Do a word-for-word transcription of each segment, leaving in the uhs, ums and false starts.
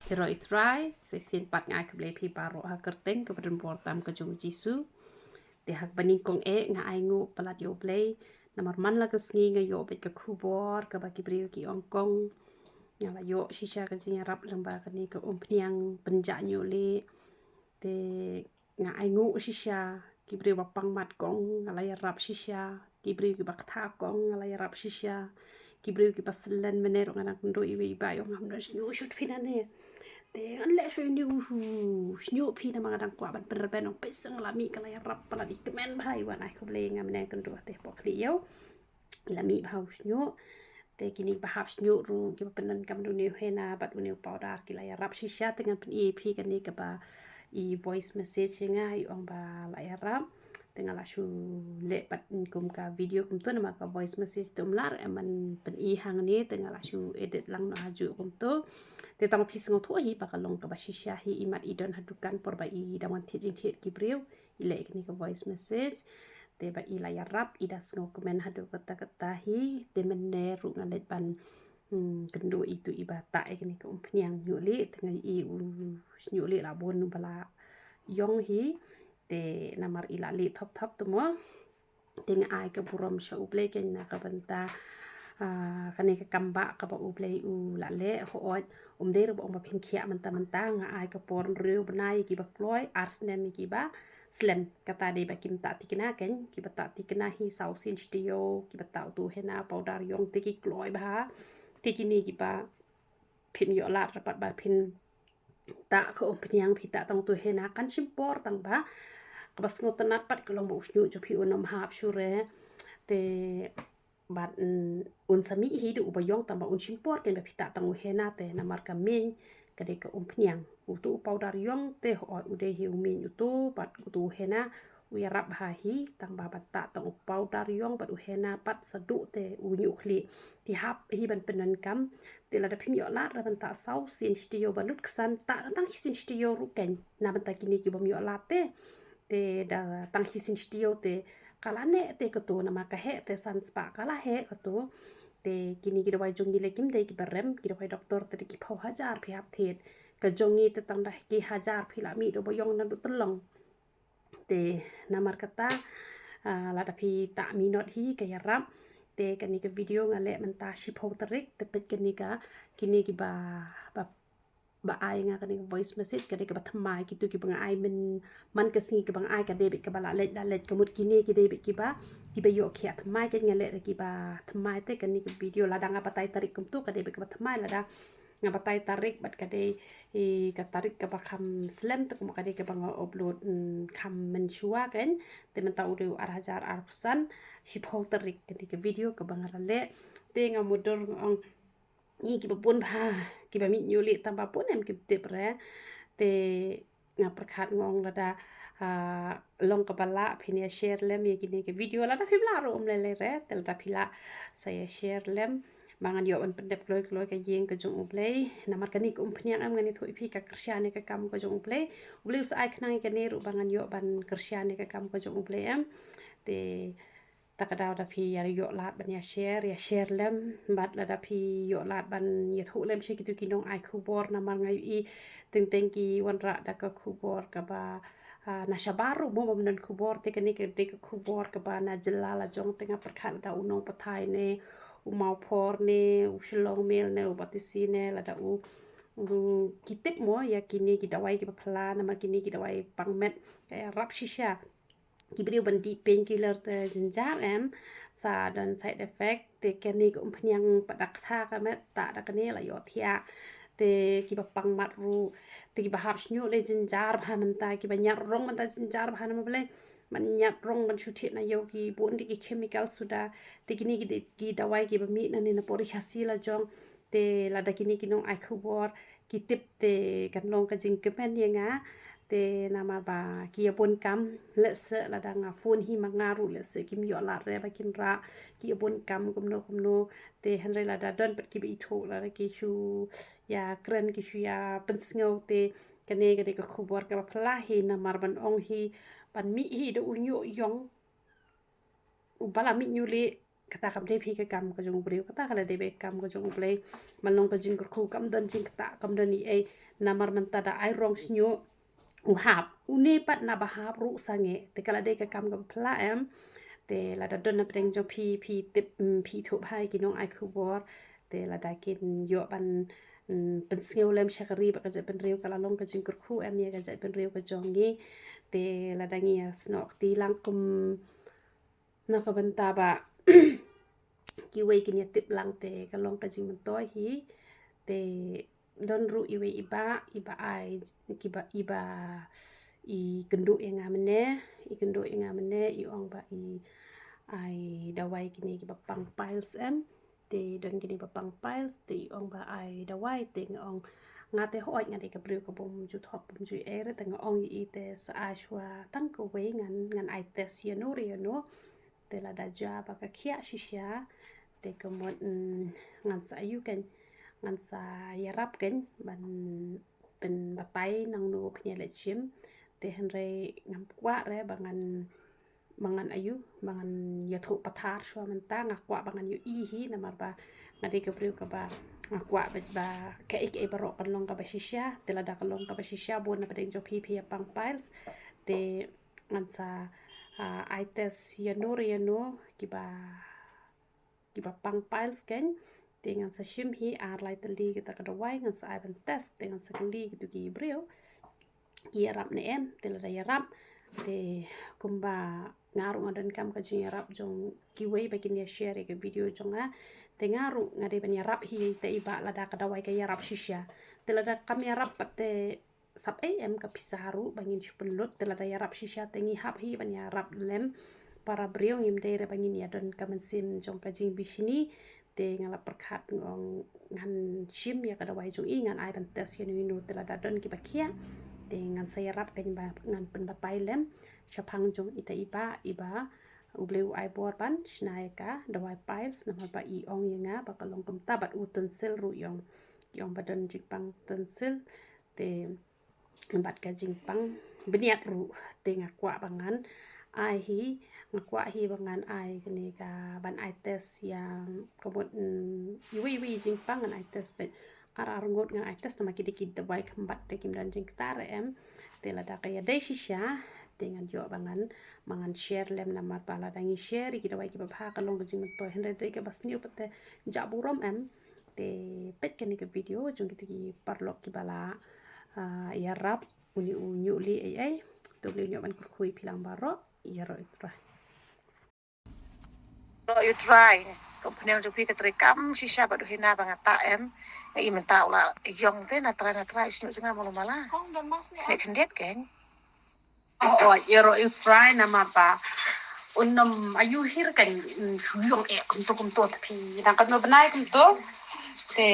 Heroi Trai, sa shisien pat nga ai khublei phi baroh ha ka kyrteng kaba donbor tam ka jong u Jisu. Te ha kaba nyngkong eh nga ainguh palat ïa u Blei, namar man la ka sngi nga ïoh beit ka khubor kaba ki briew ki ong kong nga la ïoh shisha ka jingïarap lyngba kane ka umphniang pynjah ñiuh lieh. Te nga ainguh shisha, ki briew ba pang mat kong nga la ïarap shisha, ki briew kiba ktah kong nga la ïarap shisha, ki briew kiba slen mynne ruh nga dang kynduh iwei i bah ïa nga, ngam don shñiuh shuh phi nangne. Te ngan leh shuh ïa une u shñiuh phi namar nga dang kwah ban pynrben, ong peit sngewbha la mih, ka la ïarap palat, i kmen bha, i wan ai khublei, nga mynne kynduh te pok khlieh ïa u. I la mih bha u shñiuh. Te kine ba hap shñiuh ruh kiba pyndonkam da une u henna bad une u powder ki la ïarap shisha. Te ngan pyni ïa phi kane kaba i voice message ïa nga, i ong ba la ïarap. Te nga la shu leh pat kum ka video kumto namar ka voice message te um lah em ban pyni hangne, te nga la shu edit lang noh hajuh kumto. Te tang ba phi sngewthuh hi ba ka long kaba shisha hi, imat i don ha dukan por ba i dang wan thied jingthied ki briew, i leh kane ka voice message. Te ba i la ïarap, i da sngewkmen haduh katta katta hi. Te mynne ruh nga leit ban, hmm, kynduh itu iba tah ïa kane ka umphniang ñiuh lieh, te nga i u ñiuh lieh la bun ba la ïong hi. Te namar i la lieh thop thop te mo, te nga ai ka burom sha u Blei keiñ na ka bynta, ah, kane ka kam ba kaba u Blei u la leh. Hooid, um dei ruh ba ong ba phin khiah mynta mynta, nga ai ka por hynriew bnai ïa kiba kloi, ar snem ïa kiba slem. Kata dei ba kim tah thikna keiñ, kiba tah thikna hi saw sien shi taïew, kiba tah utu u henna powder ïong, te ki kloi bha. Te kine kiba phim ïoh lad ruh pat ba phin tah ka umphniang, phi tah tang utu u henna, kan shim por tang ba kaba sngewtynnat pat ka long ba u shñiuh jong phi un ym hap shuh re. Te bad, mm, un sa mih hi da uba ïong tang ba un shim por keiñ ba phi tah tang u henna, te namar ka meiñ ka dei ka umphniang. Utu u powder ïong te hooid u dei hi u meiñ utu bad utu u henna u ïarap bha hi, tang ba ban tah tang u powder ïong bad u henna pat sa duh te u ñiuh khlieh. Te hap hi ban pyndonkam. Te lada phim ïoh lad ruh ban tah saw sien shi taïew ba lut ksan, tah tang shi sien shi taïew ruh keiñ na bynta kine ki bym ïoh lad te. Te da tang shi sien shi taïew te ka la neh te kato, namar ka heh te san spah ka la heh kato. Te kine ki dawai jong ngi lei kim dei kiba rem, ki dawai doktor te dei ki phew hajar phi hap thied. Ka jong ngi te tang da ki hajar phi la mih da uba ïong naduh tyllong. Te namar kata, ah, lada phi tah minot hi ka ïarap. Te kane ka video nga leh mynta shiphew tarik, te peit kane ka, kine kiba, ba, ba ai nga kane ka voice message, ka dei kaba thymmai, kitu kiba nga ai myn, man ka sngi kaba nga ai ka dei beit kaba la leit, la leit, ka mut kine ki dei beit kiba, kiba ïoh khiah thymmai, ka nga leh da kiba thymmai, te kane ka video lada nga batai tarik kumtu ka dei beit kaba thymmai, lada nga batai tarik bad ka dei, eh, ka tarik kaba kham slem te kumba ka dei kaba nga upload, mm, kham mynshuwa keiñ. Te mynta u dei u ar hajar arphew san, shiphew tarik kane ka video kaba nga la leh. Te nga mutdur nga ong ngi kiba bun bha kiba mih ñiuh lieh tang ba bun em kim tip re. Te nga pyrkhat nga ong lada, ah, long kaba lah phin ïa share lem ïa kine ki video, lada phim lah ruh um lei lei re, te lada phi lah sa ïa share lem ba ngan ïoh ban pyndep kloi kloi ka ïing ka jong U Blei. Namar kane ka umphniang em, ngan ïathuh ïa phi, ka kyrshan ïa ka kam ka jong U Blei. U Blei u sa ai khnang ïa kane ruh ba ngan ïoh ban kyrshan ïa ka kam ka jong U Blei em. Te ta ka daw da phi ïa ïoh lad ban ïa share, ïa share lem, bad lada phi ïoh lad ban ïathuh lem sha kitu ki nong ai khubor, namar nga ïohi teng teng ki wanrah da ka khubor kaba, ah, na shabar ruh mo, bym don khubor, te kane ka dei ka khubor kaba na jylla la jong, te nga pyrkhat lada u Nongpathai ne u Mawphor ne u Shillong Mail ne u Batesi ne, lada u, u ki tip mo ïa kine ki dawai kiba phylla, namar kine ki dawai pang met ka ïarap shisha. Ki briew ban dih painkiller te jynjar em, sa don side effect, te kane ka umphniang pat da ktah ka met, tah da kane la ïohthiah. Te kiba pang mat ruh, te kiba hap shñiuh lei jynjar bha mynta, kiba ñiad rong mynta jynjar bha, namar balei? Ban ñiad rong ban shu thied na ïew ki bun de ki chemical suda. Te kine ki de-, ki dawai kiba mih nangne na pori Khasi la jong. Te lada kine ki nong ai khubor ki tip te kan long ka jingkmen ïa nga. Te namar ba ki ïa bun kam, lehse lada nga phone hi ma nga ruh lehse kim ïoh lad re ba kin rah, ki ïa bun kam kumno kumno. Te hynrei lada don pat kiba ithuh, lada ki shu ïa kren, ki shu ïa pynsngew, te kane ka dei ka khubor kaba phylla hi, namar ban ong hi ban mih hi da u ñiuh ïong uba la mih ñiuh lieh, Kata kam dei phi ka kam ka jong u briew, kata ka la dei beit ka kam ka jong u Blei. Ban long ka jingkyrkhu, kam don jingktah, kam don ei ei. Namar mynta da ai rong shñiuh u hap, une pat na ba hap ruh sangeh. Te ka la dei ka kam kaba phylla em. Te lada don na pdeng jong phi, phi tip, mm, phi thuh bha ïa ki nong ai khubor. Te lada kin ïoh ban, mm, pynsngew lem sha ka ri bad ka jaitbynriew, ka la long ka jingkyrkhu em ïa ka jaitbynriew ka jong ngi. Te lada ngi ïa snoh kti lang kum na ka bynta ba kiwei kin ïa tip lang, te ka long ka jingmyntoi hi. Te don ruh iwei i bah, i bah ai, ki bah, i bah i kynduh ïa nga mynne, i kynduh ïa nga mynne, i ong ba i ai dawai kine kiba pang piles em. Te don kine ba pang piles, te i ong ba ai dawai, te nga ong, nga te hooid nga dei ka briew ka bym ju thok bym ju ei re, te nga ong ïa i te sa ai shuwa tang kawei, ngan, ngan ai test ïano re ïano. Te lada jia ba ka khiah shisha, te ka mut, mm, ngan sa aiu kein, ngan sa ïarap kein ban pynbatai nangno phin ïa leit shim. Te hynrei ngam kwah re ba ngan, ba ngan aiu, ba ngan ïathuh pathar shuwa mynta, nga kwah ba ngan ïohi hi, namar ba nga dei ka briew kaba nga kwah ba, ba kaei kaei baroh kan long kaba shisha. Te lada ka long kaba shisha bun na pdeng jong phi, phi ïa pang piles, te ngan sa, ah, ai test ïano re ïano kiba, kiba pang piles kein. Te ngan sa shim hi ar lai tylli kita ka dawai, ngan sa ai ban test, te ngan sa kylli kito ki briew ki ïarap ne em. Te lada ïarap, te kumba nga ruh nga donkam ka jingïarap jong kiwei ba kin ïa share ïa ka video jong nga. Te nga ruh nga dei ban ïarap hi ïa ita i bah lada ka dawai ka ïarap shisha. Te lada kam ïarap pat te sap ei em ka pisa ruh ba ngin shu pynlut. Te lada ïarap shisha te ngi hap hi ban ïarap lem para briew, ngim dei re ba ngin ïa don ka mynsiem jong ka jingbishni. Te nga la pyrkhat nga ong ngan shim ïa ka dawai jong i, ngan ai ban test ïano ïano, te lada don kiba khiah te ngan sa ïarap kein ba ngan pynbatai lem shaphang jong ita i bah, i bah U Blei u ai bor ban shna ïa ka dawai piles, namar ba i ong ïa nga ba ka long kumta, bad u tonsil ruh i ong, i ong ba don jingpang tonsil. Te bad ka jingpang bniat ruh, te nga kwah ba ngan ai hi, nga kwah hi ba ngan ai kane ka ban ai test ïa ka mut, mm, iwei iwei jingpang ngan ai test bad ar ar ngut ngan ai test, namar ki dei ki dawai kham bad te kim don jingktah re em. Te lada ka ïadei shisha te ngan ïoh ba ngan, ba ngan share lem, namar ba lada ngi share ïa ki dawai kiba bha ka long ka jingmyntoi, hynrei dei kaba sniew pat te jah burom em. Te peit kane ka video jong kito ki paralok kiba la, ah, ïarap une u ñiuh lieh ei ei. To U Blei un ïoh ban kyrkhu ïa phi lang baroh. Ïaroh ïa U Trai. Ïaroh ïa U Trai. Ka umphniang jong phi ka trei kam shisha bad u Hina ba nga tah em. Nga i mynta u la ïong te na trai na trai, u shñiuh jong nga malu mala. Khyndiat khyndiat kein. Oh, oh, ïaroh ïa U Trai namar ba un ym aiu hi re kein, mm, shu ïong eh kumto kumto, te phi nang katno bnai kumto. Te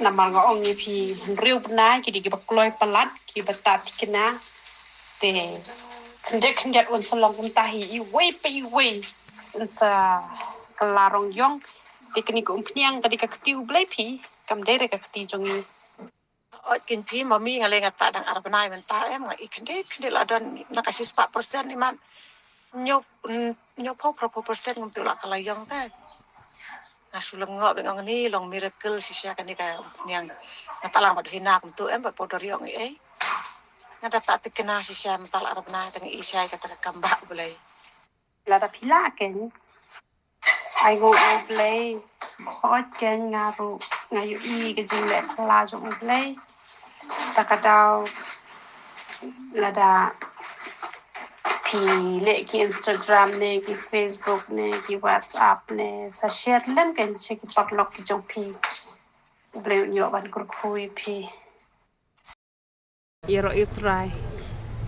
namar nga ong ïa phi, hynriew bnai ki dei kiba kloi palat, kiba tad thikna. Te khyndiat khyndiat un sa long kumta hi, iwei pa iwei un sa kylla rong ïong. Te kane ka umphniang ka dei ka kti U Blei phi, kam dei re ka kti jong ngi. Ot kin phi, mami, nga leh nga tah dang ar bnai mynta em, nga i khyndiat khyndiat la don na ka shispah percent imat. Hynñiew, hynñiewphew, phraphew percent ngam tu la ka la ïong te. Nga shu lyngngoh bad nga ong ni long miracle shisha kane ka umphniang. Nga tah lang bad u Hina kumto em, bad powder ïong ei ei. Nga da tah thikna shisha mynta la ar bnai te nga i shai kata ka kam bah U Blei. Lada phi lah kein, ai nguh ïa U Blei. Hooid kein, nga ruh nga ïohi ka jingleh phylla jong U Blei. Ta ka daw lada phi leh ki Instagram ne ki Facebook ne ki WhatsApp ne, sa share lem kein sha ki paralok ki jong phi. U Blei un ïoh ban kyrkhu ïa phi. Ïaroh ïa U Trai.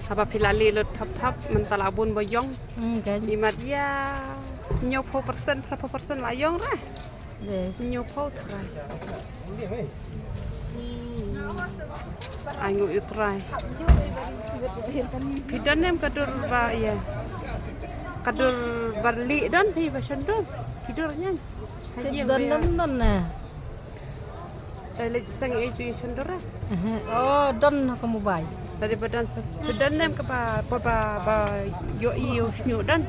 Haba phi la leh lut thap thap mynta la bun ba ïong. Hmm, kan. Imat ïa hynñiewphew percent, phraphew percent la ïong re. Hynñiewphew, Trai. Ai nguh ïa U Trai. Phi don ne em ka dur ba ïa, ka dur ba lieh don phi ba shon dur. Ki dur ñiang. Don, don, don na. Te leh jingïaseng ei ju ïashon dur eh. Oh, don ha ka mobile. Lada ba don sa, ba don ne em kaba, ba, ba, ba ïohi ïa u shñiuh don.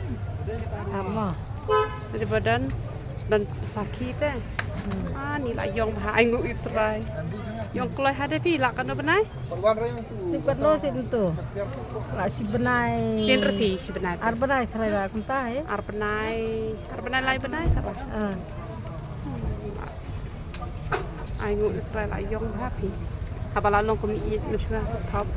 Ama. Dei ba don, don sakhi te. Ah, ni la ïong bha, ai nguh ïa U Trai. Ïong kloi ha de phi la katno bnai? Tip katno tip mynta. La shi bnai. Shin ruh phi shi bnai te. Ar bnai trai la kumta eh. Ar bnai, ar bnai lai bnai te ba. Ah. Ai nguh Ïa U Trai la ïong bha phi. Haba la long kum ïeit mynshuwa thop.